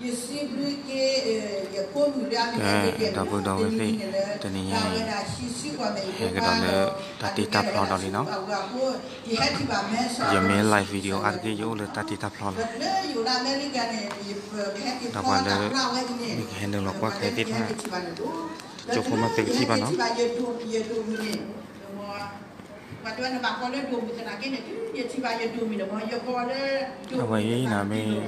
ကဲ ဒီပုၢ်ဒီဝဲၢ်သ့ၣ် တနံၤညါန့ၣ် ဟဲကဒီးလၢတၢ်တ့တၢ်ဖျီဒီးလံနီၤ. ယမ့ၢ် live video အါတက့ၢ် ယအိၣ်လၢတၢ်တ့တၢ်ဖျီလီၤ. ဒီးပှၤလၢ မ့ၢ်ကဟဲနုာ်လီၤကွၢ်ခဲသ့ၣ်တဖၣ် ကၠိဖိမၤသ့ကထံၣ်ဘၣ်နီၤ. အဝဲအံၤန့ၣ်မ့ၢ်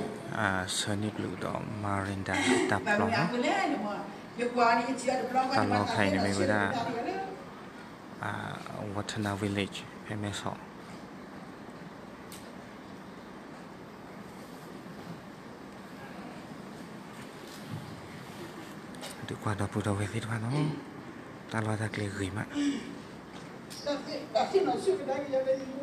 ဆၢန့ၢ်ပျုၢ်ဒီး Miranda တၢ်ဖျီနီၤ. တၢ်လီၢ်ခါအံၤန့ၣ်မ့ၢ်ဝဲဒၣ် Wattana Village ဖဲမဲဆီး ဒုးကွၢ်ဒီပုၢ်ဒီဝဲၢ်သ့ၣ်တဖၣ်နီၤ, တၢ်လီၢ်တၢ်ကျဲဂ့ၤမး. တၢ်သ့ၣ်နီၣ်ဆိၣ်ကဒါက့ၤယၤလၢ တၢ်သ့ၣ်နီၣ်ဆိၣ်ကဒါက့ၤယၤလၢ ယမိၢ်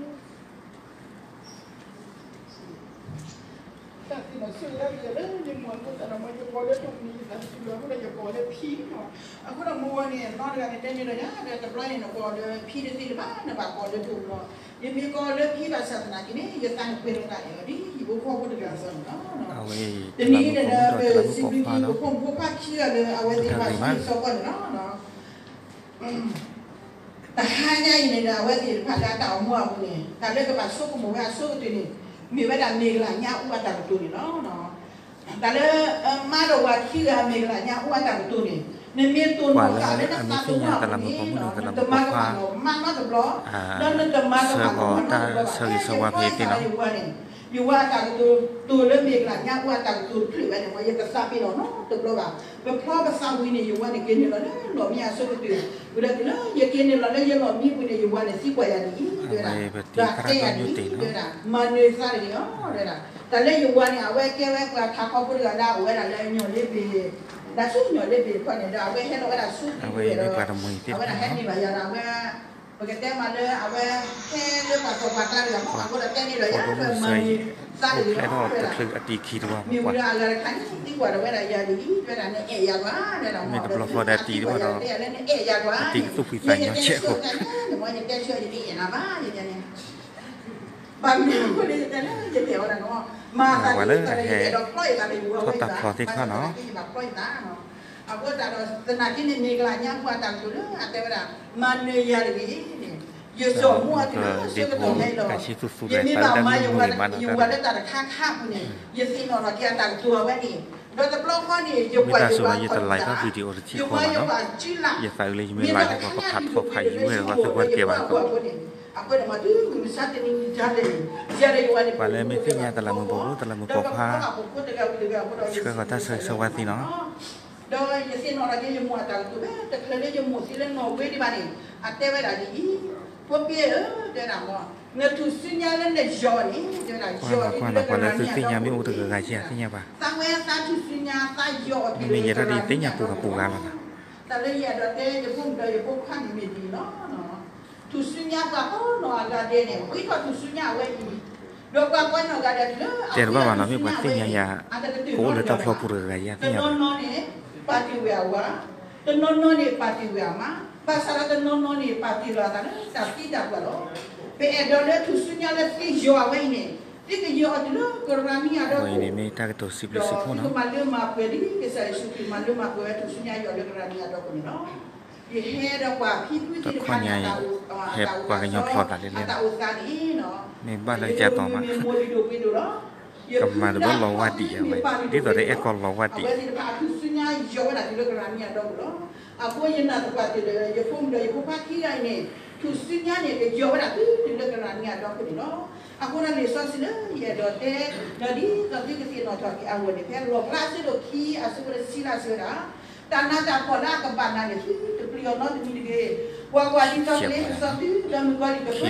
အဃိသတးဒီး ယကိးလၢတိၢ်မံၤ ယသးတတုၤလီၤ အဃိဒီးယကိးလၢဖံနီၤ. အဃိဒီးမိၢ်ဝဲန့ၣ် နီတဂၤန့ၣ်တဲန့ၢ်ဒီးယၤ ဒီးတဘျီန့ၣ် နကိးလၢဖံတသ့လၢၤဘၣ် နဘၣ်ကိးလၢတိၢ်မံၤလီၤ. ယမ့ၢ်ကိးလၢဖံဘၣ်ဆၣ်သနာ်က့န့ၣ် ယသးန့ၣ်ပှဲၤလီၤသးအဲၣ်အီၤဒ် ယဖိခွါဖိတဂၤအသိးန့ၣ်လီၤ. တနံၤအံၤန့ၣ်ဒီး ပစံးဘျုးက့ၤ ပဖိမုၣ်ဖိခွါခံဂၤလၢ အဝဲသ့ၣ်ပှၤဆူၣ်စီၤကီၢ်န့ၣ်လီၤ. တဟါညါအံၤန့ၣ်ဒီး အဝဲသ့ၣ်တဖၣ်လၢအတၢ်အိၣ်မူအပူၤန့ၣ် တၢ်လၢကဘၣ်ဆိကမိၣ်ဝဲအဆိကတၢၢ်န့ၣ် မ့ၢ်ဝဲဒၣ်မ့ၢ်ကလၢညါအူအတၢ်ကတိၤန့ၣ်လီၤ. တၢ်လၢ မါဒီးဝၤခံဂၤမ့ၢ်ကလၢညါအူအတၢ်ကတိၤန့ၣ် နမ့ၢ်တိၢ်နီၣ်ဃာ်လၢနသးသမူအပူၤန့ၣ် နတမၤတၢ်မၤနီတဘျီ ဒီးနတမၤတၢ်မၤနီတဘျီဘၣ်. ယဝဲအတၢ်ကတိၤ တိၤလၢမ့ၢ်ကလၢညါအူအတၢ်ကတိၤတဖျၢၣ်ဝဲန့ၣ် ယတသးပ့ၤနီၣ်နီတဘျီဘၣ်. ပဖျီပသးဝံၤန့ၣ် ယဝဲန့ၣ်က့ၤန့ၢ်လီၤလၢ လီၢ်မံအဆိကတၢၢ် ဝံၤလၢတုၤလၢ ယက့ၤန့ၢ်လီၤလၢယလီၢ်မံပူၤန့ၣ် ယဝဲန့ၣ်သံကွၢ်ယၤဒ်အံၤ တဲဝဲဒၣ် ဒီးတဲယၤဒ်အံၤ တဲဝဲဒၣ် မၤနၢၤသးတဂ့ၤအီၤ တဲဝဲဒၣ်. တၢ်လၢယဝဲန့ၣ် အဝဲကဲဝဲပှၤထးခီဖိတဂၤလၢအအိၣ်ဝဲဒၣ်လၢညီၣ်လ့ဘ့ၣ် တၢ်ဆူညီၣ်လ့ဘ့ၣ်တခီန့ၣ် ဒီးအဝဲဟဲလီၤဝဲဒၣ်ဆူပူၤဝဲဒီး အဝဲဒၣ်ဟဲန့ၢ်ဘၣ်ယၤဒီး အဝဲ ပကတဲမးလၢအဝဲ ဟဲလၢပှၤစီၤပၤကျါတဂၤမ့ၢ် အဃိဒီးတဲန့ၢ်ဒီးယၤ မၤနၢၤသးတဂ့ၤအီၤ တဲဝဲဒၣ် တချုးအတံၤခံတဝၢ် မ့ၢ်ဝံၤဒီးအဂၤတခါန့ၣ် သံကွၢ်ဒီးဝဲဒၣ်ယၤဒ်အံၤ တဲဝဲဒၣ် နအဲၣ်ယၤကွၢ် တဲဒၣ် မ့ၢ်တဘျီဃီဒီးအတံၤတဝၢ်ဒီး အတံၤကသူၣ်ဖှံသးညီဆဲးအဃိ ယတဲဆၢယတအဲၣ်နၤဘၣ် ယတဲန့ၣ် ဘၣ်မနုၤအဃိန့ၣ် ယတဲလၢယတဲအီၤဒၣ်နီၤ မၤသးဒ်သိးဒီး ယအဲၣ်ဒိးဖျီအသးဒီး ယဝၤဝဲသး ဘၣ်ဆၣ်သနာ်က့ ယဘၣ်ဖျီအသးနီၤ. အဃိသတးဒီး သနာ်က့န့ၣ် မ့ၢ်ကလၢညါအူအတၢ်ကတိၤလၢအတဲဝဲဒၣ် မၤနၢၤယၤတဂ့ၤန့ၣ် ယစိာ်မူအီၤတုၤလၢဆၢကတီၢ်ခဲအံၤလီၤ. ယမ့ၢ်ဘၣ်မၤယဝၤလၢတၢ်တခါခါအပူၤန့ၣ် ယသ့ၣ်နီၣ်ထီၣ်က့ၤအတၢ်ကတိၤအဝဲန့ၣ် ဒီးတဘျီဃီန့ၣ် ယကွၢ်ယဝၤထီၣ်တၢ် ယဝၤယဝၤစုလး ယသးအုးလၢယမ့ၢ်လီၤဟဲပှၤဖးထီဖးယံၤဝဲဒီး ပှၤသ့ၣ်ပှၤတကဲဘၣ် အဃိန့ၣ် အဃိန့ၣ် မ့ၢ်တုၤမုၢ်မဆါတနံၤတၢ်လဲၣ်န့ၣ် ယၤဒီးယဝၤန့ၣ် ပှၤလၢမ့ၢ်သ့ၣ်ညါတလးမူးပိာ်မူ တလးမူးပိာ်ခွါ ဆှၢဃီၤတၢ်ဆၢဂ့ၤဆၢဝါသ့နီၤ ဒီးယသ့ၣ်နီၣ်ထီၣ်က့ၤယမိၢ်အတၢ်ကတိၤလၢ တချုးလၢယမိၢ်သံလၢနီၣ်ဝ့ဒံးဘၣ်န့ၣ် အတဲဝဲဒၣ်ဒ်အံၤ, ဖိပ့ၢ်ဧၢ, တဲဒၣ်မ့ၢ် နထူၣ်စုညါလၢနယီၤန့ၣ် တဲဝဲဒၣ် ယီၤဒ်လၢကရၤနံၣ်အဒီပူၤန့ၣ်လီၤ. သးဝဲသးထူၣ်စုညါ သးယီၤအီၤဒ်လၢကရၤနံၣ်အဒီပူၤန့ၣ်လီၤ. တၢ်လၢယအဲၣ်ဒိးတဲ ယဖိမုၣ်ဒီးယဖိခွါန့ၣ်မ့ၢ်ဒ်အံၤလီၤ. ထူၣ်စုညါပှၤကိးနီၢ်ဂၤဒဲးန့ၣ် ဝံထီၣ်ထူၣ်စုညါအဝဲအံၤ, ဒီးပှၤကိးနီၢ်ဂၤဒဲးတုၤလၢအဝဲသ့ၣ်ညါယၤ ကအိၣ်လၢတၢ်ဖျီပူၤတဂၤဂၤယၤသ့ၣ်ညါဘၣ်. တနီၤနီၤန့ၣ် ပာ်တ့ၢ်ဝဲအဝၤ, တနီၤနီၤန့ၣ် ပာ်တ့ၢ်ဝဲအမါ, ဘၣ်ဆၣ်ဒီးတနီၤနီၤန့ၣ် ပာ်တ့ၢ်လီၤအသးလၢတၢ်သံတၢ်ပှၢ်လီၤ. ပအဲၣ်ဒိးလၢထူၣ်စုညါလၢသုယီၤအဝဲအံၤန့ၣ် သုကယီၤအီၤတုၤလၢကရၤနံၣ်အဒီပူၤ, ဒီးသုကမၤလၢမၤပှဲၤဒ်ကစၢ်ယ့ၣ်ၡူးခရံာ်မၤလၢမၤပှဲၤဝဲထူၣ်စုညါယီၤလၢကရၤနံၣ်အဒီပူၤန့ၣ်လီၤ. ယဟဲဒီးပှၤဖံဖုသ့ၣ်တဖၣ်န့ၣ် ဟဲပှၤကညီဖျီသးလဲၣ်လဲၣ်, မ့ၢ်ဘၣ်လၢကတီၤမး, ကမၤတဘျီလီၤဝါဒံးအဝဲ, ဒ်သိးဒီးအဲၣ်ကီလီၤဝါဒံးအဝဲ, ဒ်သိးဒီး အဃိယနာ်သပှၢ်တၢၢ်ဒီး ယဖိမုၣ်ဒီးယဖိခွါခံဂၤအံၤန့ၣ် ထူၣ်စုညါန့ၣ် ကယီၤဝဲဒၣ်သုတုၤလၢကရၤနံၣ်အဒီပူၤန့ၣ်လီၤ. အဃိဒီးလံာ်စီဆှံလၢယအဲၣ်ဒိးတဲ ဒီးဒ်သိးသုကသ့ၣ်နီၣ်ထီၣ်က့ၤအဂီၢ်န့ၣ် ဖဲလီၣ်ဖျါအဆၢဒိၣ်ခံအဆၢဖိတဆံလၢအဆၢဝဲဒၣ် တၢ်နးတၢ်ဖှီၣ်လၢအကဘၣ်နၤန့ၣ် သုတပျံၤအီၤနီတမံၤတဂ့ၤ. ကွၢ်ကွၢ်, ဒ်သိးကလ့ပစီသု ဒီးမုၣ်ကီၤလံၢ်ကဖၢ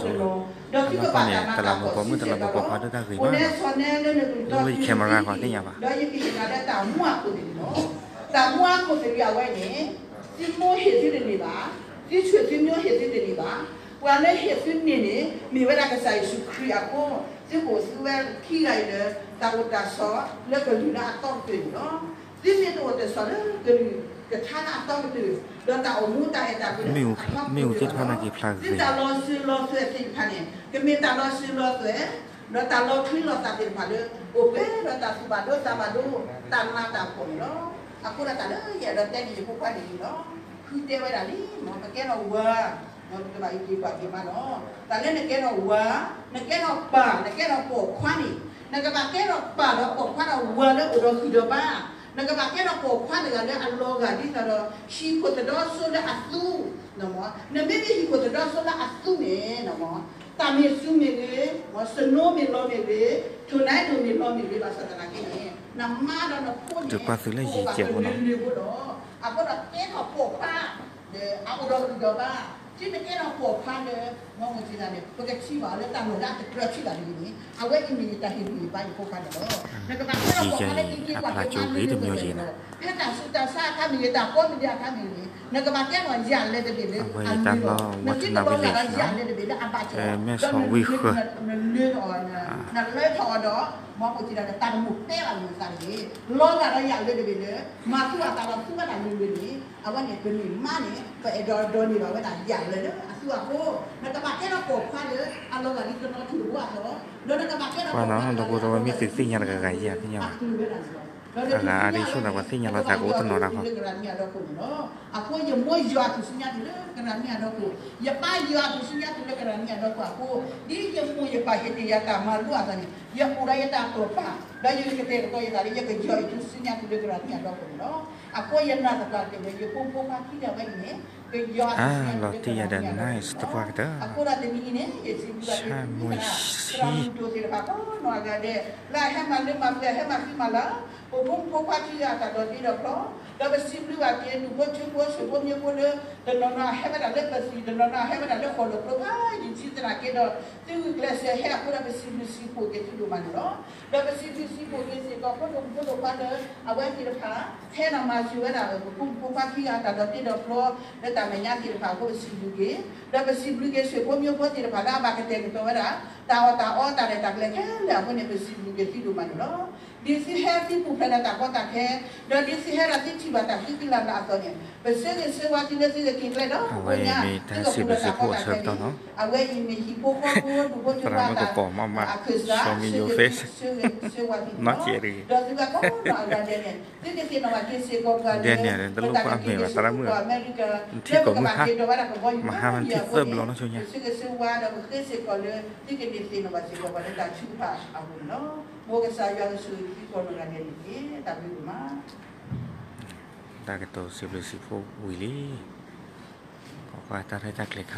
နုာ်သုလၢဃိာ်ပူၤန့ၣ်လီၤ. ဒီးသုကဘၣ်တၢ်နးတၢ်ဖှီၣ်ဆံးစၢ်ဒီးလီၤ. အိၣ်နဲဆိးနဲလၢနကလုၢ်တီပျံၤတၢ် ဒီးယကဟ့ၣ်နၤလၢတၢ်မူအခိၣ်သလုးန့ၣ်လီၤ. တၢ်မူအခိၣ်သလုးအဝဲန့ၣ် သုမိၢ်ဟ့ၣ်သုတန့ၢ်ဘၣ်, သုဆံးသုမိၢ်ဟ့ၣ်သုတန့ၢ်ဘၣ်. ပှၤလၢဟ့ၣ်သုန့ၢ်န့ၣ် မ့ၢ်ဝဲဒၣ်ကစၢ်ယ့ၣ်ၡူးခရံာ်အဃိ သုကအိၣ်သုဝဲခံဂၤအံၤလၢ တၢ်အိၣ်တၢ်ဆိးလၢကလုၢ်လၢအသီကတၢၢ်န့ၣ်လီၤ. သုမ့ၢ်တအိၣ်တၢ်ဆိးလၢကလုၢ်ကထါလၢအသီကတၢၢ် ဒီးတၢ်အိၣ်မူတၢ်အဲၣ်တၢ်ကွံ မ့ၣ်အူသ့ၣ်တဖၣ်န့ၣ်က့ၤဖျါဂ့ၤ, သုတၢ်လီၤစၢၤလီၤသွဲၣ်သ့ၣ်တဖၣ်န့ၣ် ကမ့ၢ်တၢ်လီၤစၢၤလီၤသွဲၣ် ဒီးတၢ်လီၤချံလီၤသးသ့ၣ်တဖၣ်လၢ အိၣ်ပှဲၤဒီးတၢ်သူၣ်ဘၣ်ဒိသးဘၣ်ဒိ တၢ်နးတၢ်ဖှီၣ်န့ၣ်လီၤ. အဃိဒီးတၢ်လၢယအဲၣ်ဒိးတဲန့ၣ် ယဖိခွါန့ၣ်လီၤ. ဃုတဲဝဲဒၣ်လံ, ပကဲထီၣ်ဝၤ, ပကဘၣ်အံးက့ၤကွၢ်က့ၤမးလီၤ. တၢ်လၢနကဲထီၣ်ဝၤ, နကဲထီၣ်ပၢ်, နကဲထီၣ်ပိာ်ခွါန့ၣ်, နကဘၣ်ကဲထီၣ်ပၢ်ဒီးပိာ်ခွါဒီးဝၤလၢအိၣ်ဒီးဂံၢ်ဒီးဘါ, နကဘၣ်ကဲထီၣ်ပိာ်ခွါတဂၤလၢအလီၤဂာ်ဒ်သိးဒီး ဟံၣ်ခိၣ်သဒီစိလၢအသူ နမ့မ့ၢ်ဟံၣ်ခိၣ်သဒီစိလၢအသူန့ၣ်, တၢ်မ့ၢ်စူၤမ့ၢ်ဂ့ၤ, စနိမ့ၢ်လီၤမ့ၢ်ဂ့ၤ, ထိၣ်နါဒိၣ်မ့ၢ်လီၤမ့ၢ်ဂ့ၤ ဘၣ်ဆၣ်သနာ်က့န့ၣ် နမါဒီးနဖိန့ၣ် တုၤကွၢ်သုလၢယံၤကဲးဖိနီၤ, အိၣ်ဘၣ်ကလုာ်ကလုာ်ဖိလီၤ. အဃိဒီးကဲထီၣ်ပိာ်ခွါ ဒီးအအိၣ်ဒီးဂံၢ်ဒီးဘါ, တုၤနကဲထီၣ်ပိာ်ခွါလၢ မ့ၢ်မုၢ်ဆ့ၣ်တၢ်န့ၣ် ပကထံၣ်ဘၣ်အီၤလၢတၢ်လီၢ်လၢအတကြၢးထံၣ်ဘၣ်တဂ့ၤန့ၣ် အဝဲအံၤမ့ၢ်ယတၢ်ဟ့ၣ်ဂံၢ်ဟ့ၣ်ဘါယဖိခွါန့ၣ်လီၤ. နကဘၣ်ကဲထီၣ်ပိာ်ခွါလၢအံးက့ၤကွၢ်က့ၤမး လၢတၢ်ဆူးတၢ်ဆါအခါမ့ၢ်ဂ့ၤ, တၢ်ကိးမံၤဒဲးအခါမ့ၢ်ဂ့ၤ, နကဘၣ်ကဲထီၣ်ယၤလဲၤတဘ့ၣ်လၢအလၢာ်လီၤ. နသုတလီၤဂာ်ဒီးယၤလဲၤတဘ့ၣ်လၢအဘၣ်စၢၤလီၤ. ဒီးနလၢထီၣ်အီၤဒီး မ့ၢ်မုၢ်ဆ့ၣ်တၢ်န့ၣ် တၢ်တမိၣ်တဲဘၣ်လိာ်သးတဂ့ၤ, လီၤဂာ်ဒီးယၤလၢာ်တဘ့ၣ်လၢ မၤသူၣ်အသးဒီးသူဝဲဒၣ်လၢာ်လၢာ်န့ၣ် အဝဲန့ၣ်ပမ့ၢ်မါန့ၣ် ပအဲၣ်ဒိးဒိးန့ၢ်ဘၣ်ဝဲဒၣ်ယၤလၢာ်လၢအသူအဃိ, နကဘၣ်ကဲထီၣ်ပိာ်ခွါလၢအလီၤဂာ်ဒ်တနီၤထူၣ်တဘိအသိး, ဒီးနကဘၣ်ကဲထီၣ်ပိာ်ခွါလၢအလီၤဂာ်ဒ်သိးဒီး ပာ်သူဝဲဒၣ်လီၤ. ဒီးနသုညါလၢအဂၤအါဒ်ဆိၣ်သးပှၤသ့ၣ်ညါလီၤသးကအိၣ်တနီၤတၢ်ဃီ ကဘၣ်ယၤလၢာ်လၢကရၢနံၣ်အဒီခိၣ်န့ၣ်လီၤ. အဃိယမိၢ်ယွၤအသူၣ်ဆူညါတုၤလၢကရၢနံၣ်အဒီခိၣ်, ယပၢ်ယွၤအသူၣ်ဆူညါတုၤလၢကရၢနံၣ်အဒီခိၣ်အဃိ, ဒ်ယမိၢ်ယပၢ်ဟ့ၣ်တ့ၢ်ယၤတၢ်မၤလိအသးန့ၣ် ယအိၣ်ဒီးယတၢ်တိာ်ပာ်, ဒီးယကတဲာ်ကတီၤယသးလၢယကယီၤအသူၣ်ဆူညါတုၤလၢကရၢနံၣ်အဒီခိၣ်န့ၣ်လီၤ. အဃိယနာ်သပှၢ်တၢၢ်လၢယဖိမုၣ်ဖိခွါခံဂၤဝဲအံၤန့ၣ် ကယီၤအသူၣ်ဆူညါတုၤလၢကရၢနံၣ်အဒီခိၣ်န့ၣ်လီၤ. အဃိဒီးတနံၤအံၤန့ၣ် ယစံးဘျုးဘၣ်က့ၤသုသရၣ်မုၣ်ဒိၣ်သ့ၣ်တဖၣ်ကိးနီၢ်ဂၤဒဲး လၢအဟဲမၤလၢမၤပှဲၤ အဟဲမၤဃံမၤလၤ ပဖိမုၣ်ဖိခွါခံဂၤအတၢ်ဒီးတ့ဒီးဖျီ, ဒီးပစံးဘျုးဘၣ်က့ၤဒူၣ်ဖိထၢဖိ ဆံးဖိမ့ၢ်ဖိလၢ တနီၤနီၤအဟဲဝဲဒၣ်လၢပသံၣ်, တနီၤနီၤအဟဲဝဲဒၣ်လၢဃီၣ်လၢကျိဖးယံာ်ထံသနာ်က့ဒီး သုဂုာ်ကျဲးစၢးဟဲအဃိဒီး ပစံးဘျုးစံးဖှိၣ်က့ၤသုဒိၣ်မးန့ၣ်လီၤ. ဒီးပစံးဘျုးစံးဖှိၣ်က့ၤစ့ၢ်ကီး ဖိဒိၣ်မုၣ်ဖိဒိၣ်ခွါလၢ အဝဲသ့ၣ်တဖၣ် ဟဲဒီးမၤစၢၤဝဲဒၣ် ပဖိမုၣ်ဖိခွါခံဂၤအတၢ်ဒီးတ့ဒီးဖျီ လၢတၢ်မဲာ်ညါသ့ၣ်တဖၣ်အဃိ ပစံးဘျုးက့ၤ, ဒီးပစံးဘျုးက့ၤ ဆံးဖိမ့ၢ်ဖိသ့ၣ်တဖၣ်လၢအဘၣ်ကတဲာ်ကတီၤဝဲဒၣ် တၢ်အီၣ်တၢ်အီတၢ်ရဲၣ်တၢ်ကျဲၤခဲလၢာ်အဃိန့ၣ် ပစံးဘျုးက့ၤသုဒိၣ်မးန့ၣ်လီၤ. ဒ်သုဟဲသုပူၤဖျဲးဒီးတၢ်ကီတၢ်ခဲ, ဒီးဒ်သုဟဲဒီးသုထံၣ်ဘၣ်တၢ်ဃံကလၢ်နၤအသိးန့ၣ် ပဆၢဂ့ၤဆၢဝါသုလၢသုကက့ၤကျဲဒီး အဝဲအံၤမ့ၢ်တၢ်စံးဘျုးစံးဖှိၣ်အဆၢကတီၢ်နီၤ, အဝဲအံၤမ့ၢ်ဟံၣ်ဖိဃီဖိ ဒူၣ်ဖိထၢဖိအတၢ် အခၢၣ်စး ဆၢဂ့ၤဆၢဝါသုန့ၣ်လီၤ. ဒီးသုဘၣ်ကိးနီၢ်ဂၤဒဲးန့ၣ် သုကသ့ၣ်နီၣ်ဘၣ်က့ၤစ့ၢ်ကီးပှၤလၢ ပတၢ်ကက့ၤက့ၤစ့ၢ်ကီးပှၤအမဲရကၤ လၢပကဘၣ်က့ၤဒိးဝဲဒၣ်ကဘီယူၤမ့ၢ်အဃိ ပဆၢဂ့ၤဆၢဝါဒီး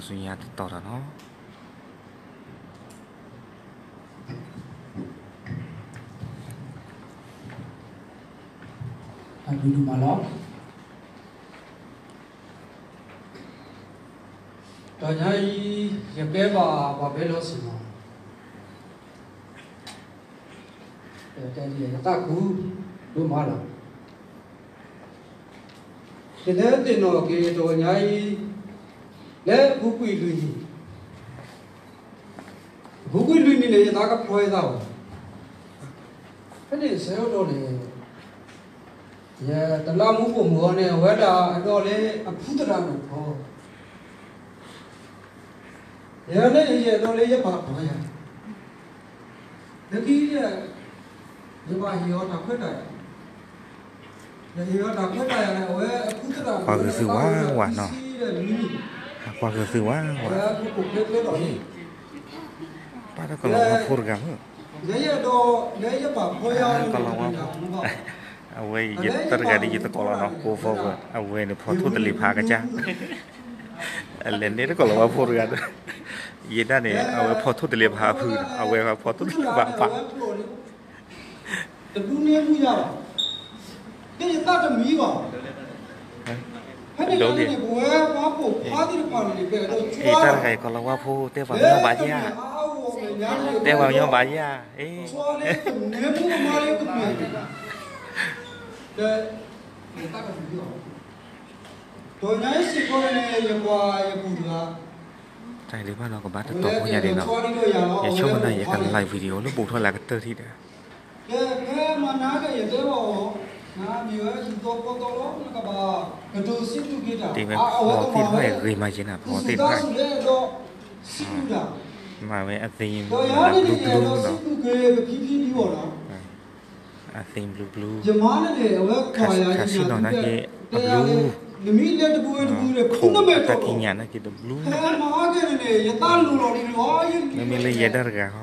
ပဃ့စ့ၢ်ကီးလၢ သုကန့ၢ်သ့ၣ်နီၣ်ဘၣ်စ့ၢ်ကီးပှၤလၢတၢ်ထုကဖၣ်အပူၤန့ၣ်လီၤ. မ်ကစၢ်ယွၤကဆိၣ်ဂ့ၤသုကိးနီၢ်ဂၤဒဲးန့ၣ်တက့ၢ်. တၢ်ဘျုးဒိၣ်မး. တၢ်ကတိၤစံးဘျုးစံးဖှိၣ်ဝံၤလံ, ကွၢ်ကွၢ်တၢ်ရဲၣ်တၢ်ကျဲၤခါဆူညါတတီၤဒီးနီၤ. တၢ်ဘျုးဒိၣ်မးလီၤ. တနံၤညါအံၤ ယကဲဘၣ်ပှၤပဲလီၤစ့ၢ်မး, ယသးခုဒိၣ်မးလီၤ. ယလဲၤသ့ၣ်နီၣ်က့ၤတနံၤညါအံၤ လၢအပူၤကွံာ်လွံၢ်နံၣ်, အပူၤကွံာ်လွံၢ်နံၣ်န့ၣ် ယသးကဖျီယသးဘၣ်. ဖဲန့ၣ်ဆၢကတီၢ်န့ၣ် ယတလးမူးပိာ်မုၣ်အီၤန့ၣ် အဝဲဒၣ်အဒိးလၢအဖုသရၣ်ဒိၣ်ဖျီ, ယဲန့ၣ်ယအဲၣ်ဒိးလၢယပၢ်ဖျီယၤ, လၢခံ ယဘၣ်ဟ့ၣ်အီၤတၢ်ခွဲးတၢ်ယာ်, ယဟ့ၣ်အီၤတၢ်ခွဲးတၢ်ယာ်န့ၣ် အဝဲအဖုသရၣ်ဒိၣ်ဖျီ ပှၤဂုာ်သုဝဲဝဲနီၤ, ပှၤဂုာ်သုဝဲဝဲ, ပှၤတကလီၤဝါဖိတဂၤမ့ၢ် ကလီၤဝါဖိ, အဝဲအံၤယတၢ်တဂၤဒ်ယတကိးလီၤနီၤ ကိးဖီဝဲ အဝဲန့ၣ်ဖီထိၣ်တလ့ၤဖးကစၢ်, အလဲၤန့ၣ်တကလီၤဝါဖိတဂၤဒီး, ယဲဒၣ်န့ၣ် အဝဲဖီထိၣ်တလ့ၤဖးအဖုဒီး အဝဲဖီထိၣ်တလ့ၤဖးအဖု တဒူန့ၢ်မူယၤဘၣ်, ကဲယသးတမံဘၣ်, ဖဲန့ၣ်န့ၣ် ပဝဲပှၤပိာ်ခွါသ့ၣ်တဖၣ်န့ၣ် ပအဲၣ်ဒိးကွၢ်, တၢ်တဂၤအံၤ ကလီၤဝါဖိ တဲပှၤကညီဘၣ်ယၤ, တဲပှၤကညီဘၣ်ယၤ, ကွၢ်လၢကနဲမူကမါလၢကမဲာ်န့ၣ်, ဒီး ယသးတမံဘၣ်, ဒီးညါအံၤစ့ၢ်ကီးန့ၣ် ယကွၢ်ယပူၤတဂၤ တၢ်ဒံးဘၣ်နီၤ ကဘၣ်တတီၤဖိညါဒံးနီၤ, ယဆိကမိၣ်န့ၣ် ယက live video လၢဘူးထီၣ်လၢအကတၢၢ်ထံၣ်ဒီး, ကဲဖဲမၤနၤက့ၤယတဲဘၣ်အီၤ, နမ့ၢ်ဝဲဟံၣ်သီဃီသီလီၤ နကဘၣ်ကတိၤစံးဘျုးက့ၤတၢ်, တ့ဝဲဖီသ့ၣ်တဖၣ်အံၤဂ့ၤမးက့ၤနၤ ဖီသ့ၣ်တဖၣ်အံၤ, စံးဘျုးတၢ်, မၤဝဲအသ့ၣ်ဘျုးဘျုးလီၤ, အသ့ၣ်ဘျုးဘျုး, ခးဆူၣ်နီၤနာ်က့ အဘျုး, ခိၣ်အတၢ်ကံးညာ်နာ်က့တဘျုး, မ့မ့ၢ်လၢယဲဒၣ်တဂၤဟီ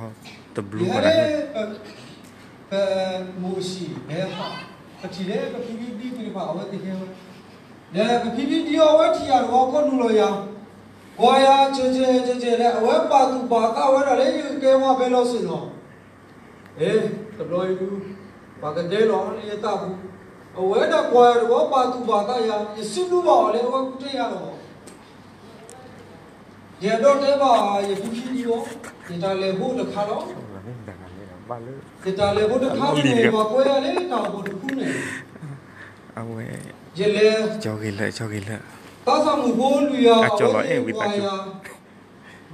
တဘျုးဘၣ်လၢ ပမိၢ်ပၢ်, ပထံၣ်လၢပဖံဖံဒံသ့ၣ်တဖၣ် အဝဲသ့ၣ်ကဲဝဲ, ဒီးပဖံဖံဒံအီၤ အဝဲထံၣ်ယၤတဝီ ခိၣ်နူာ်လီၤယၤ, ကွၢ်ယၤ ဆဲးဆဲးဆဲးဆဲးဒီး အဝဲပာ်သူၣ်ပာ်သးဝဲဒၣ်လၢ ယကကဲပှၤပဲလီၢ်ဆ့ၣ်နီၤ, တဘျီအံၤဒုး ပှၤကတဲလီၤလၢယသးပူၤ, အဝဲဒၣ်ကွၢ်ယၤတဝီ ပာ်သူၣ်ပာ်သးယၤ, ယစံးဘျုးဘၣ်အီၤလၢ အဝဲကတဲယၤလီၤ ယအဲၣ်ဒိးတဲဘၣ် ယဖံဖံဒံအီၤ, ယတၢ်လဲၤဘိတခါလီၤ, ယတၢ်လဲၤဘိတခါန့ၣ် ပှၤကွဲယၤလၢတၢ်အိၣ်ဖှိၣ်တဖုန့ၣ်, အဝဲ, ယလဲၤ, သးစၢ်မုၣ်ဖိလွံၢ်ဂၤ အဝဲသ့ၣ်ကွၢ်ယၤ,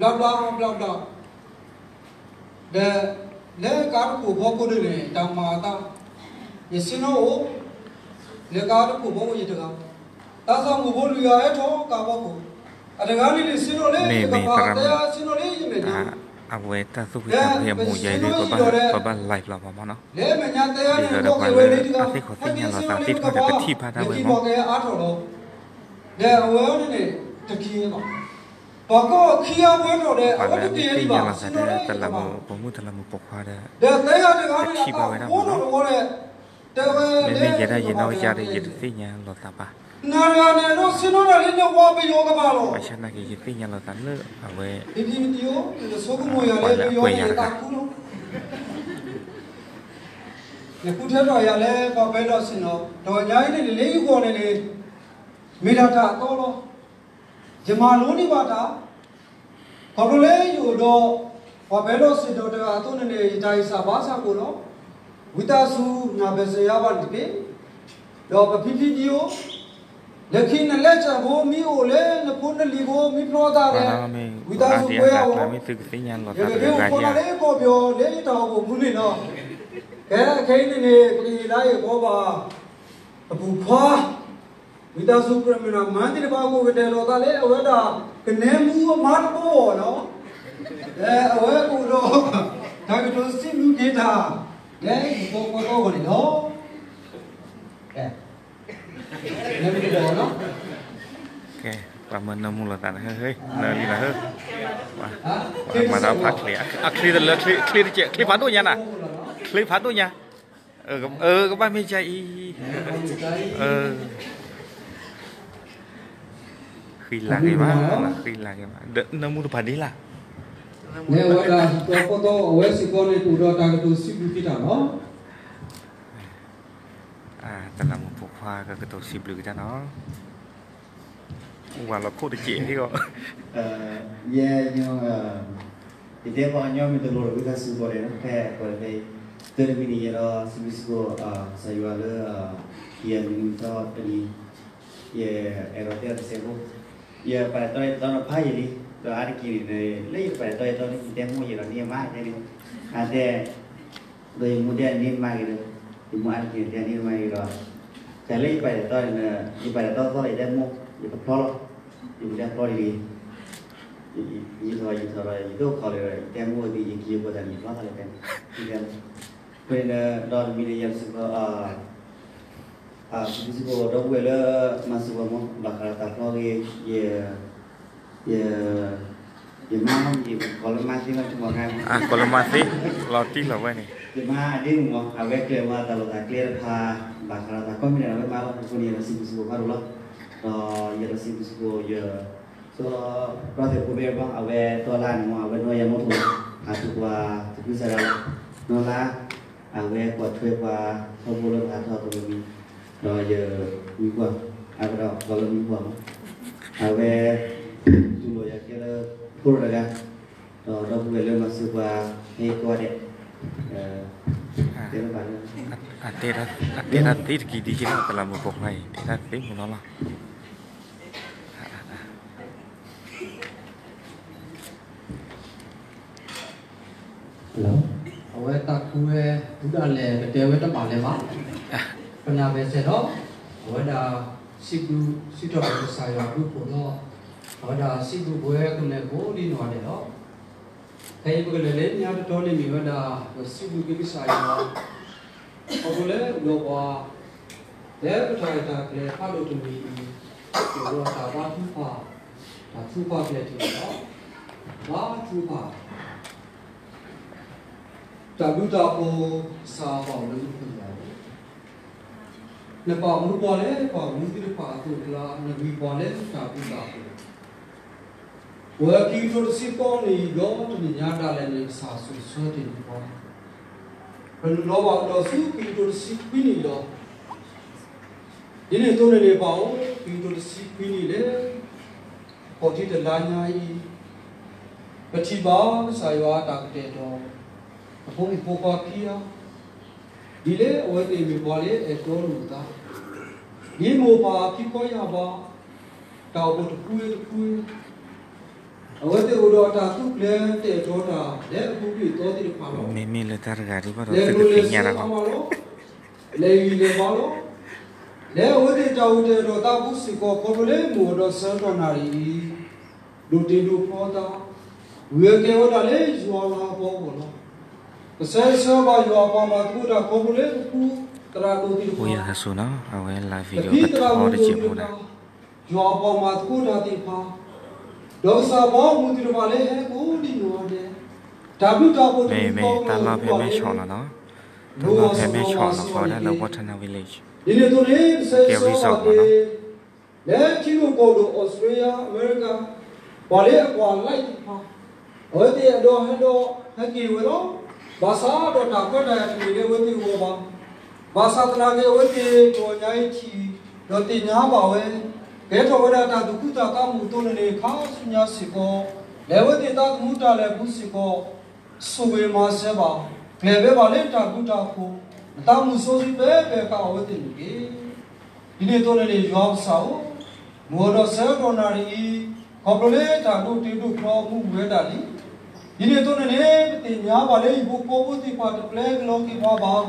ဘျါဘျါဘျါဘျါ ဒီး လၢကါတခိၣ်ဖီခိၣ်န့ၣ်န့ၣ် တၢ်မၤအသး, ယဆ့ၣ်နီၤအိၣ်, လၢကါတခိၣ်ဖီခိၣ်ယတဂၤ, သးစၢ်မုၣ်ဖိလွံၢ်ဂၤဟဲထီၣ်ကါဖီခိၣ်, အတဂၤန့ၣ်န့ၣ် ဆ့ၣ်နီၤလၢယကပၤသဲ ဆ့ၣ်နီၤလၢယမဲာ်ညါ, အဝဲတၢ်သူၣ်ဖှံသးညီ ပဘၣ် live လီၤဘၣ်မနီၤ, လၢမဲာ်ညါတဲယၤန့ၣ် ဒ်သိးဒီးပှၤလၢအသ့ၣ်ညါလီၤသးသ့ၣ်တဖၣ်ဒီး ကထံၣ်ဘၣ်တၢ်ဝဲမနီၤ, ဒီးအဝဲအံၤန့ၣ် တခံဘၣ်, ပှၤကီၢ်ခံဂၤပှဲၤထီၣ်ဒီး အဝဲတတဲလံဘၣ် ဆ့ၣ်နီၤလၢယတဂၤ, ဒီးသဲဂၤတဂၤန့ၣ်န့ၣ် တၢ်အိၣ်ဖှိၣ်တဝီဒီး တဲဝဲလၢ မ့မ့ၢ်ယဲဒၣ်ယနီၢ်ကစၢ်ဒီး ယတသ့ၣ်ညါလီၤသးဘၣ်, နၤတဂၤန့ၣ်ဒီး ဆ့ၣ်နီၤတၢ်လၢနဝၤပယီၤကပၤလီၤ, ဘၣ်ဆၣ်နာ်က့ ယသ့ၣ်ညါလီၤသးလၢအဝဲ ပှၤလၢအကွဲးယၤတဂၤ နဃုထၢထီၣ်ယၤလၢပှၤပဲလီၢ်ဆ့ၣ်နီၤ, တဂီၤညါအံၤန့ၣ် လၢယဂီၢ်န့ၣ်န့ၣ် မ့ၢ်ဒၣ်တၢ်အသီလီၤ, ယမၤလိန့ၢ်ဘၣ်တၢ်, ခီဖျိလၢယအိၣ်ဒီး ပှၤပဲလီၢ်ဆ့ၣ်နီၤတဂၤအသိးန့ၣ်န့ၣ် ယတၢ်ဂံၢ်စၢ်ဘါစၢ်ကိၣ်လီၤ, ဝံသးစူၤ နၢ်ပၢၢ်စၢၤယၤဘၣ်န့ၣ်တက့ၢ်, ဒီးပဖံဖံဒံအိၣ်, လၢခံနလဲၤစၢၤဖိ မ့ၢ်အိၣ်လၢနဖိနလံၤဖိ မ့ၢ်ဖျီသးဒီး ဝံသးစူၤကွဲးအီၤ, ယကက့ၤအိၣ်ဖျီလၢကီၢ်ပယီၤလၢယတၢ်အိၣ်ဖှိၣ်မူန့ၣ်လီၤ, ကဲခဲအံၤန့ၣ်န့ၣ် ပကဟ့ၣ်လါဟ့ၣ်ကီဘၣ် အပူၤခွါ ဝံသးစူၤ cameraman သ့ၣ်တဖၣ် ကအိၣ်ကတဲာ်လိာ်သးလၢအဝဲဒၣ် ကနဲမူအမါတဘီအီၤနီၤ, လၢအဝဲကအိၣ်ဒီး တၢ်ကတိၤစံးဘျုးက့ၤတၢ် လၢယသီကီသီဂီၢ်န့ၣ်လီၤ, ကဲ, နဲမူတဘီအီၤနီၤ, ကဲ, ပှၤမၢနၢမူလိာ်သးန့ၣ် ဟ့ၣ်, နၢလံလီၤဟ့ၣ်, ပှၤမၤတၢ်ဖးချ့, အချ့တလၢ ချ့တကဲး ချ့ဖးဒိၣ်ညါနၤ, ချ့ဖးဒိၣ်ညါ ကဘၣ်မ့ၢ်ကါအံၤ, ဃံလၤက့ၤဘၣ်, ဃံလၤက့ၤဘၣ်, ဒီးနၢမူတဖၣ်ဒ်လဲၣ်, လၢအဝဲဒၣ် သီကီသီ အဝဲစ့ၢ်ကီးန့ၣ် ကအိၣ်ဒီးတၢ်ကတိၤစံးဘျုးက့ၤတၢ်လီၤ, တလးမူးပိာ်ခွါကကတိၤစံးဘျုးက့ၤတၢ်နီၤ ဝၤလီၤခိၣ်တစဲးဟ့ၣ်ဂီၤ, ယဲ, ယတဲပှၤကညီမ့ၢ်တလိၤဒီး ဝံသးစူၤကီးဒဲးနီၤ, ဖဲကီးဒဲးဖဲအံၤ, တၢ်တမံၤန့ၣ် ယအဲၣ်ဒိးစံးဘျုးစံးဖှိၣ် ကစၢ်ယွၤလၢ ယမုၢ်မဆါတနံၤ, ယအဲၣ်ဒိးတဲအီၤတစဲးဖိ, ယပာ်တၢ်တီယတီနီၤဖးယံာ်လံ, ဒီးအါတက့ၢ်န့ၣ် လၢယပာ်တၢ်တီယတီန့ၣ် ယတဲမိၢ်ယဲဒီးန့ၢ်မါတဲန့ၣ်, အတဲ ဒီးယမိၢ်တဲန့ၢ်မါဂ့ၤဒီး, ယမိၢ်အါတက့ၢ်န့ၣ်တဲန့ၢ်မါဂ့ၤဒီး, တၢ်လၢယပာ်တၢ်တီန့ၣ်, ယပာ်တၢ်တီသီလၢယတဲမိၢ်, ယကဖျီလီၤ, ယမိၢ်တဲဖျီလံ, ယထီၣ်ယထီၣ်ဒီး ယဒိၣ်ခိၣ်လၢ ယတဲမိၢ်အံၤ ယက့ၤယပာ်တၢ်န့ၣ်ဖျီသးလၢတဲန့ၣ်, ယတဲမိၢ်, ဖဲန့ၣ်ဒီးတမံၤန့ၣ် ယစံးဘျုး စံးဘျုးစံးဖှိၣ်ဒီပုၢ်ဝဲၢ်လၢမၤစၢၤပှၤမီၤ ဘၣ်ဃးဒီးတၢ်ဖျီဂ့ၤ, ယ ယ ယမါမ့ၢ်ယ ကိးလၢမါသ့လီၤ တမီၤခါ, ကိးလၢမါသ့, လီၤတံၢ်လီၤဝဲန့ၣ်, ယမါအဒ့မုၣ်မီၤ အဝဲကျဲၤဝဲတၢ်လီၢ်တၢ်ကျဲတဖၣ် ဘၣ်ဃးဒီးတၢ်ကီမ့ၢ်န့ၣ် အဝဲမၤလီၤ. အဃိန့ၣ် ယအဲၣ်ဒိးစံးဘျုးစံးဖှိၣ်ဖးဒိၣ်လီၤ. ဒီးယအဲၣ်ဒိးစံးဘျုးစံးဖှိၣ်ယ စီၤ brother ဖိဘဲဘီ အဝဲတီလါန့ၣ်မီၤ အဝဲနီၢ်ယၤမီၢ်ထိၣ်လီၤ. အသုပှၤသကုၤဆးဒးလီၤ. နီၢ်လါ အဝဲကွၢ်ထွဲပှၤထီဘိလၢပဟးထီၣ်အသိးန့ၣ်, ဒီးယမံၤပှၢ်, အကဒီးကိးလၢမံၤပှၢ်မီၤ, အဝဲ တူၢ်လိာ်ယၤကဲလၢဖိတဂၤ, ဒီးဒီပုၢ်ဝဲၢ်လၢမၤစၢၤပှၤ ဟဲကိးဂၤဒဲး, တဲလၢပှၤလၢ အတဲတၢ်သ့တက့ၢ်ဒ်က့ၤလီၤ တလးမူးပိာ်ခွါအံၤ တဲတၢ်သ့မူးလီၤလီၤ. အဝဲတၢ်ကူဝဲ ဒုၣ်ဒါလဲၤကတဲဝဲတဘၣ်လၢၤဘၣ်. ပနၢ်ပၢၢ်စဲးဒီး အဝဲဒၣ်စံးဘျုးစံးထီၣ်ပတြၢၤကစၢ်ယွၤအဘျုးအဖှိၣ်ဒီး အဝဲဒၣ်စံးဘျုးပဝဲကမျၢၢ်ကိးဒ်နီၢ်ဂၤဒဲးလီၤ. ခဲအံၤပကလဲၤလၢညါတတီန့ၣ်မ့ၢ်ဝဲဒၣ် ပစံးဘျုးက့ၤကစၢ်ယွၤ ခီဖျိလၢအဒီးပှၤ လၢပတၢ်ရဲၣ်တၢ်ကျဲၤဖးဒိၣ်တမံၤအံၤ ကအိၣ်ဒီးတၢ်ဘါထုကဖၣ် တၢ်ထုကဖၣ်ကျဲတမံၤလီၤ. ဘါထုကဖၣ် တၢ်ဘျုးတၢ်ဖှိၣ် ကစၢ်ပၢ်အိၣ်လၢမူခိၣ်ယွၤဧၢ, နပာ်မူပှၤလၢပှၤမူသ့ၣ်တဖၣ်အသိးအကျါ နဂံၢ်ပှၤလၢတၢ်ဘျုးတၢ်ဖှိၣ် ပဝဲခံကထိတဆံဃိးနံၣ်အံၤ ဒီတနံၣ်ညါဒၣ်လဲာ်န့ၣ် ကစၢ်ဆိၣ်ဆၢတ့ၢ်ပှၤ, ပနုာ်လီၤဘၣ်ကဒီးဆူခံကထိတဆံခွံနံၣ်လီၤ. ဒ်န့ၣ်အသိးန့ၣ်န့ၣ် ပၢ်ဧၢ, ခံကထိတဆံခွံနံၣ်လၢ အခီၣ်ထံးတလါညါအံၤ ပထံၣ်ဘၣ်ကစၢ်ယွၤအတၢ်ကတဲာ်ကတီၤ အဖိမုၣ်ဖိခွါခံဂၤ ဒ်လၢအဝဲသ့ၣ်မ့ၢ်ပှၤလၢအဲၣ်တီလိာ်အသး, ဒ်မိၢ်ပၢ်ခံခီယၢ်ဘါ တၢ်အိၣ်ဖှိၣ်တဖုတဖု အဝဲသ့ၣ်အိၣ်ဒီးတၢ်သူၣ်ကျဲၤတဲာ်ကတီၤတၢ်လၢအပူၤကွံာ်အသီသ့ၣ်တဖၣ်လီၤ. မ့မ့ၢ်လၢတၢ်တဂၤဒ်ဘၣ်ဒီး လဲၤကျိၤလဲၤစ့အါမးလီၤ. လဲၤဂံၢ်လဲၤဘါလီၤ. လၢအဝဲသ့ၣ်တၢ်အိၣ်တဲာ်ကတီၤသးအပူၤစ့ၢ်ကီး ခီဖျိလၢမုၢ်အိၣ်ဒီးဆၢကတီၢ်နၣ်ရံၣ်အံၤ ဒိၣ်တ့ၢ်ဒိၣ်ဖျီသး ဂုာ်ကဲဝဲဒၣ်လၢယွၤအလၤကပီၤအဂီၢ်လီၤ. ပဆၢဂ့ၤဆၢဝါဘၣ်ယွၤအပှၤမၤသကိးတၢ်ခီဖျိလၢပဖုသရၣ်ဒိၣ်သ့ၣ်တဖၣ် ပဖံသရၣ်မုၣ်သ့ၣ်တဖၣ် ယွၤအပှၤမၤသကိးတၢ်သ့ၣ်တဖၣ် ဒီးကစၢ်ပှၤမုၣ်သ့ၣ်တဖၣ်လၢဟဲကအိၣ်ဒံးနီၢ်ဂၤဒဲး တၢ်ဘျုးတၢ်ဖှိၣ်တမံၤဃီ မ့ၢ်တၢ်လီၢ်ဖဲမဲၢ်ဆီးလီၤနီၤ, တၢ်လီၢ်ဖဲမဲၢ်ဆီးလီၤဃီဒၣ်လၢ Waterna Village ဒ်န့ၣ်အသိးန့ၣ် ကဲ resort မးနီၤ လၢထံဒိၣ်ကီၢ်ဒိၣ် အီစထြ့လယါ အမဲရကၤ ပှၤလၢအကွၢ် live တဖၣ် အဝဲသ့ၣ်အဲၣ်ဒိးဟဲဒီးဟဲက့ၤဝဲလီၤ. ဘၣ်ဆၣ်ဒီးတၢ်ခွဲးတၢ်ယာ်တမ့ၢ်လၢအဝဲသ့ၣ်အဂီၢ်ဘၣ်. ဘၣ်ဆၣ်သနာ်က့ အဝဲသ့ၣ်တဂီၤညါအံၤထံၣ် ဒီးသ့ၣ်ညါဘၣ်ဝဲ ကဲထီၣ်ဝဲဒၣ်တၢ်သူၣ်ခုသးခုအမုာ်အသိးန့ၣ်န့ၣ် ခါဆူညါစ့ၢ်ကီး လၢအဝဲသ့ၣ်သးသမူတၢ်လဲၤအပူၤစ့ၢ်ကီး ဆိၣ်ဂ့ၤမၤစၢၤဘၣ် ကျဲၤဘၢဘၣ်လၢတၢ်ဘျုးတၢ်ဖှိၣ် နသးမုာ်စီဆှံဖဲဖဲကဒီးအဝဲသ့ၣ်န့ၣ်တက့ၢ်. ဒ်န့ၣ်အသိးန့ၣ်န့ၣ် ယွၤကစၢ်ဧၢ, မုၢ်အိၣ်ဒီးဆၢကတီၢ်နၣ်ရံၣ်အံၤ ခီဖျိလၢတၢ်ဒိၣ်တ့ဒိၣ်ဖျီမူဝဲဒၣ်လံ. ဒ်န့ၣ်အသိးန့ၣ်န့ၣ် ပသ့ၣ်ညါဘၣ်လၢဟံၣ်ဖိဃီဖိသ့ၣ်တဖၣ်တပျဲကလီၤက့ၤပှၤဘၣ်.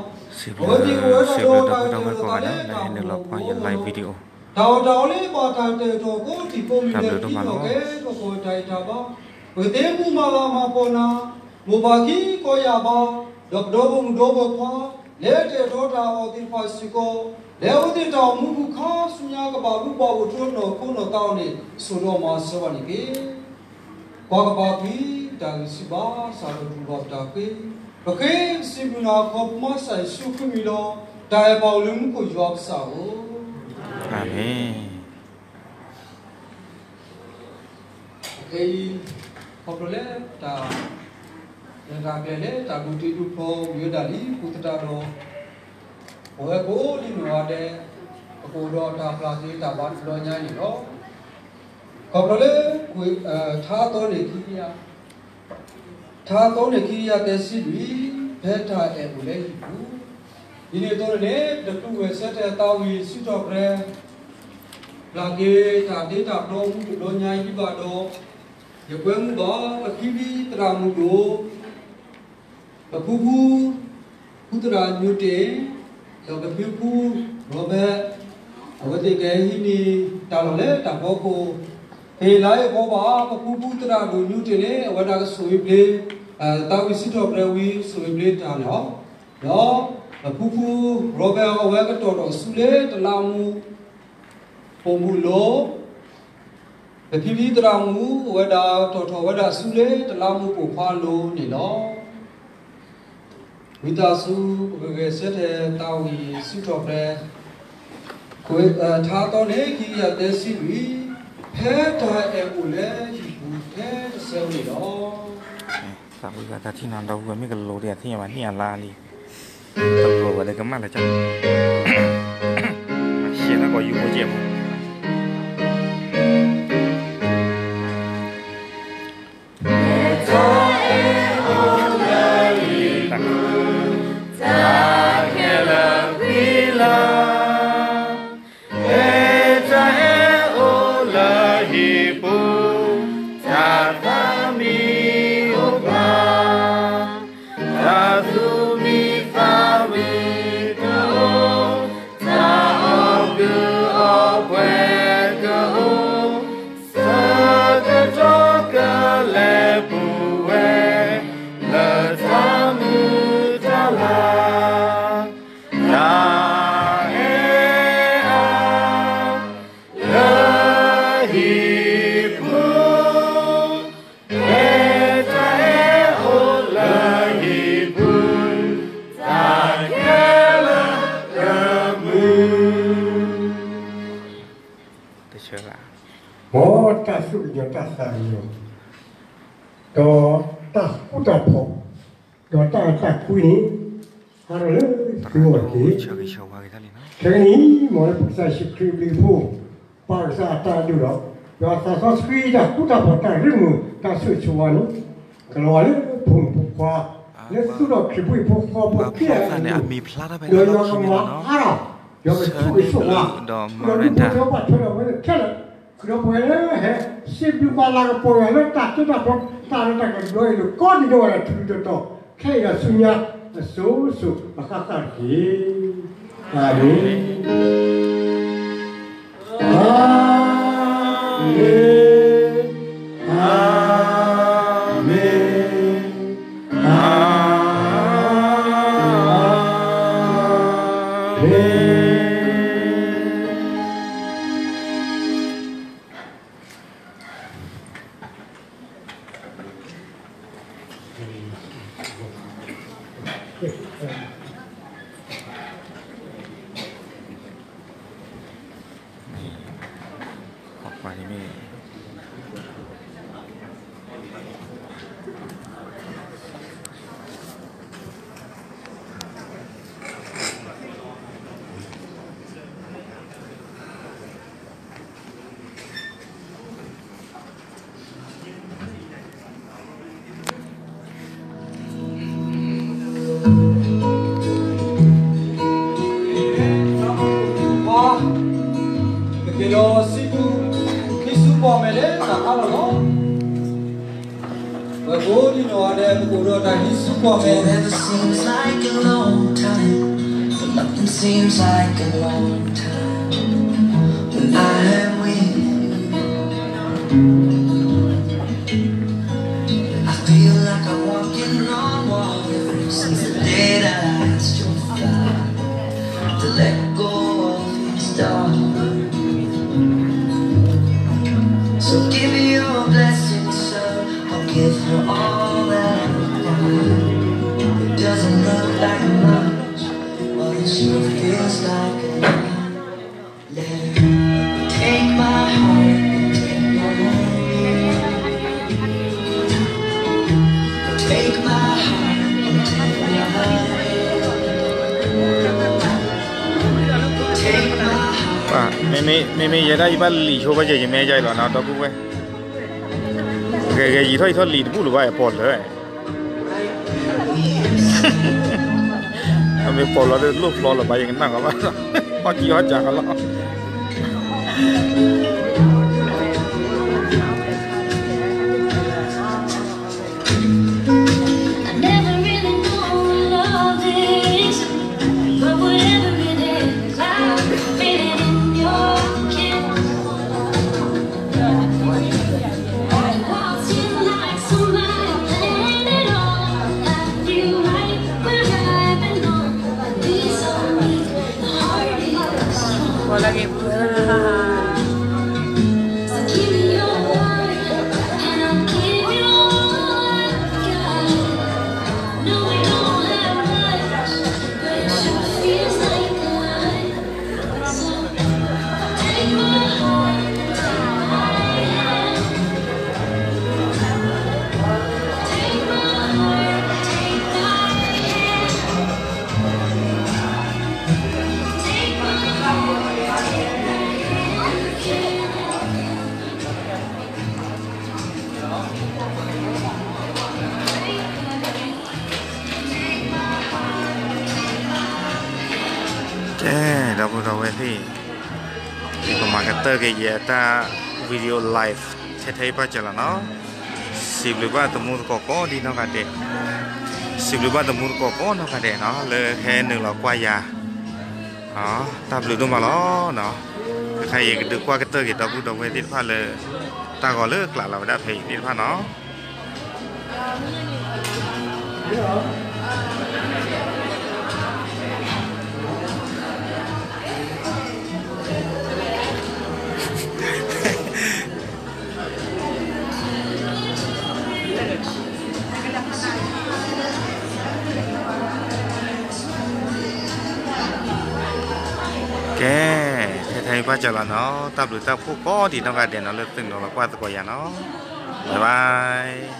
အဝဲသ့ၣ်အိၣ်ဝဲဒၣ်ဒီးတၢ်ကတဲာ်ကတီၤသးလၢတၢ်မူအဂီၢ် တၢ်အီၣ်တၢ်အီလၢဘၣ်တၢ်တၢ်တီကီၢ်ကးဒၣ် လၢဟဲနုာ်လီၤကွၢ်ယ live video တၢ်အီၣ်တၢ်အီလၢဘၣ်တၢ်တဲာ်ကတီၤကိးထံၣ်ကိးမံၤ လၢခံဒီးကဲထီၣ်ကီၢ်တၢ်အံၤတၢ်ဘါ ပကသ့မူမၤလၤမၤပီၢ်နၤ မိၢ်ပၢ်ခံကီၢ်ယၢ်ဘါ ဒီးပဒီပုၢ်မုၣ်ဒီပုၢ်ခွါ လၢတၢ်အဲၣ်တီတၢ်အီၣ်သ့ၣ်တဖၣ်စ့ၢ်ကီး လၢအဝဲသ့ၣ်တၢ်အိၣ်မူပူၤခါဆူညါ ကဘၣ်မူဘၣ်အိၣ်ထီၣ်နီၢ်ခိနီၢ်သးအီၤန့ၣ် ဆိၣ်ဒီးမၤစၢၤဘၣ်န့ၣ်တက့ၢ်. ကွၢ်ကပၤကွံာ် တၢ်ဂံၢ်စၢ်ဘါစၢ်ဒီးတူၢ်ဘၣ်ပတၢ်ဃ့ ပဃ့ပစံးဘျုးနၤခီဖျိကစၢ်ယ့ၣ်ၡူးခရံာ်အမံၤလီၤ. တၢ်အဲၣ်ပၢ်အိၣ်လၢမူခိၣ်ယွၤကစၢ်ဧၢ, အၤမ့ၣ်. ခဲအံၤ ခီဖျိလၢတၢ် လဲၤတၢ်ကျဲၤလၢတၢ်ဒိၣ်တ့ဒိၣ်ဖျီဝံၤဝဲဒၣ်လံ ပူၤသတးဒီး ပဝဲကိးဒံနီၢ်ဂၤဒဲး ပကအိၣ်ဒီးတၢ်ပျၢ်က့ၤတၢ်ဘါတဘျီညါန့ၣ်လီၤ. ခီဖျိလၢ ထါသီန့ၣ်ခံကယၤ ထါသီန့ၣ်ခံကယၤသၢဆံလွံၢ် ဖဲတၢ်အဲၣ်အိၣ်လၢဟံၣ်ပူၤ, ဒ်န့ၣ်အသိးန့ၣ်န့ၣ် တၢ်ကျူၣ်ဝဲၢ်ဆၢထၢၣ်သးဝံၣ်စံးထီၣ်ပတြၢၤ ပျၢ်က့ၤတၢ်ဒ့တၢ်ဖျီမူတဘျီညါအံၤဘၣ်ဒီး ယကွဲမုာ်ဘၣ် ပဖံဖံသရၣ်မုၣ်ဒိၣ် ပဖုဖု ဖုသရၣ်ညိတ့ၢ် ဒီးပဖံဖု ရီဘဲ အဝဲသ့ၣ်ကဟံးန့ၢ် တၢ်လီၢ်လၢတၢ်ဖီခိၣ် ဖဲလါအ့ဖြ့လါ ပဖုဖုသရၣ်ဒိၣ်ညိတ့ၢ်န့ၣ် အဝဲဒၣ်ကဆိၣ်ဂ့ၤဘျ့ သးဝံၣ်စံးထီၣ်ပတြၢၤဝံၤ ဆိၣ်ဂ့ၤဘျ့တၢ်န့ၣ်လီၤ. ဒီးပဖုဖု ရီဘဲ အဝဲကတီၢ်ထီၣ်ဆူလၢတလးမူး ပိာ်မုၣ်အလိၤ ပဖံဖံသရၣ်မုၣ် အဝဲဒၣ်ကတီၢ်ထီၣ်ဝဲဒၣ်ဆူလၢတလးမူးပိာ်ခွါအလိၤန့ၣ်လီၤ. ဝံသးစူၤ ပကဂဲၤဆၢထၢၣ်သးဝံၣ်စံးထီၣ်ပတြၢၤ ထါသီန့ၣ်ခံကယၤသၢဆံလွံၢ် ဖဲတၢ်အဲၣ်အိၣ်လၢဟံၣ်ပူၤထဲတဆၢန့ၣ်လီၤ. သးဝံၣ်ဂၤတၢ်ထံၣ်နီၢ်ဒီပုၢ်ဝဲၢ် မ့ၢ်ကလိၤဒံးအသ့ၣ်ညါဘၣ် န့ၢ်အလါလံ, တလိၤဝဲလၢကမၣ်လၢက ရှဲလၢကီးယူၤဖိကဲးဖိ တၢ်ခဲလၢာ်ကွံာ်လၢ်, ဟဲတၢ်အဲၣ်အိၣ်လၢဟံၣ်ပူၤ, တၢ်သးမံအိၣ်ပှၤ, တၢ်သူၣ်မံသးမံတအိၣ်, တၢ်အီၣ်ကုၢ်အီၣ် တၢ်သူၣ်ကညီၤတၢ်သးကညီၤ, ဒီးတၢ်ဃူတၢ်ဖိး, ဒီးတၢ်အဲၣ်တၢ်ကွံန့ၣ် ဟးထီၣ်လၢသုဂီၢ်တက့ၢ်. ခဲကနံၣ်အံၤ မ်လၢပကစၢ်ယ့ၣ်ၡူးခရံာ်အဘျုးအဖှိၣ်, ပၢ်ကစၢ်အတၢ်ဒိၣ်ဒီး, ဒီးသးစီဆှံတၢ်ဃူတၢ်ဖိး တၢ်ရ့လိာ်တၢ်ဆိၣ်ဂ့ၤဆိၣ်ဝါန့ၣ်, ကလီၤဝဲလၢဖိမုၣ်ဖိခွါ, လၢသူၣ်ထီၣ်ခရံာ်ဖိအဖီဖိခဲလၢာ်အလိၤ, ဒီးယွၤကမၤအါထီၣ်, ယွၤကဆိၣ်ဂ့ၤဆိၣ်ဝါ, ဒီးဒုးပူၤထီၣ်ဘၣ်ထွဲဒီးဝဲခဲလၢာ်, ဒီးပှၤလၢဟဲစံးဘျုးပာ်လၤကပီၤယွၤလၢတၢ်တ့တၢ်ဖျီ တၢ်လၢတၢ်ကဒိအံၤ ကိးဒံးဒီးဝဲဒၣ်ထူးထူးတီၤတီၤ, ခဲအံၤဒီးဆူညါအစိၤစိၤအဃၣ်ဃၣ်တက့ၢ်. အၤမ့ၣ်. အၤမ့ၣ်, အၤမ့ၣ်, အၤမ့ၣ်. ပက့ၤဒီးစံးဘျုး ဟံးစုကွၢ်မဲာ်လၢတၢ်အါလီၢ်လီၤ. ပကိးဒံးနီၢ်ဂၤဒဲး ပကအိၣ်ဒီးတၢ်ဟံးစုကွၢ်မဲာ် Never seems like a long time, but nothing seems like a long time when I am with you. I feel like I'm walking on water since the day that I asked your father to let go of his daughter. So give me your blessing, sir. I'll give her all that I've got. It doesn't look like much, but it sure feels like a lot. Let her take my heart and take my hand. Take my heart and take my hand. Take my heart. မ့မ့ၢ်ယဲဒၣ်ယဘၣ်လံာ်ဆိဘၣ်ကဲ ယမဲာ်ယါအံၤလီၤနီၤ ဒီပုၢ်ဝဲၢ်, ဂဲၤဂဲၤယံာ်ထီၣ်ယံာ်ထီၣ်လံာ်တဘူၣ်လၢၤဘၣ် အပီၣ်လၢာ် အမ့ၢ်ပီၣ်လီၤဒီးလိၣ်ဖျီလၢၤဘၣ် ယကနၣ်ကီဘၣ်, ဟီၣ်ကံဟီၣ်ကၢကလီၤ. I never really know what love is, but whatever it is, I feel it in your kiss. Waltzing like somebody playing it all. I feel right where I belong. These are me, the heart is strong. So give me your word, and I'll give you all I've got. No, we don't have much, but it sure feels like a lot. ကဲ ဒီပုၢ်ဒီဝဲၢ်သ့ၣ်, ယကမၤကတၢၢ်က့ၤယတၢ် video live ထဲထဲအံၤပၣ်စၢၤလီၤနီၤ. စံးဘျုးဘၣ်သမူသကိးကိးဒံနီၢ်ဂၤဒဲး, စံးဘျုးဘၣ်သမူသကိးကိးနီၢ်ဂၤဒဲးနီၤ လၢဟဲနုာ်လီၤကွၢ်ယၤ တၢ်ဘျုးဒိၣ်မးလီၤနီၤ. ခဲခါအံၤ ယကဒုးကွၢ်ကတၢၢ်က့ၤဒီပုၢ်ဒီဝဲၢ်သ့ၣ်တဖၣ်လၢ တၢ်ဂီၤလၢကျးလီၤဝဲဒၣ်ဖဲအံၤသ့ၣ်တဖၣ်နီၤ. ကဲ ထဲထဲ ဘၣ်ကလီၤနီၤ, တၢ်ဘျုးတၢ်ဖှိၣ်ကိးဒံးနီၢ်ဂၤဒဲးနီၤ လၢသုနုာ်လီၤကွၢ်သကိးယၤနီၤ, bye bye.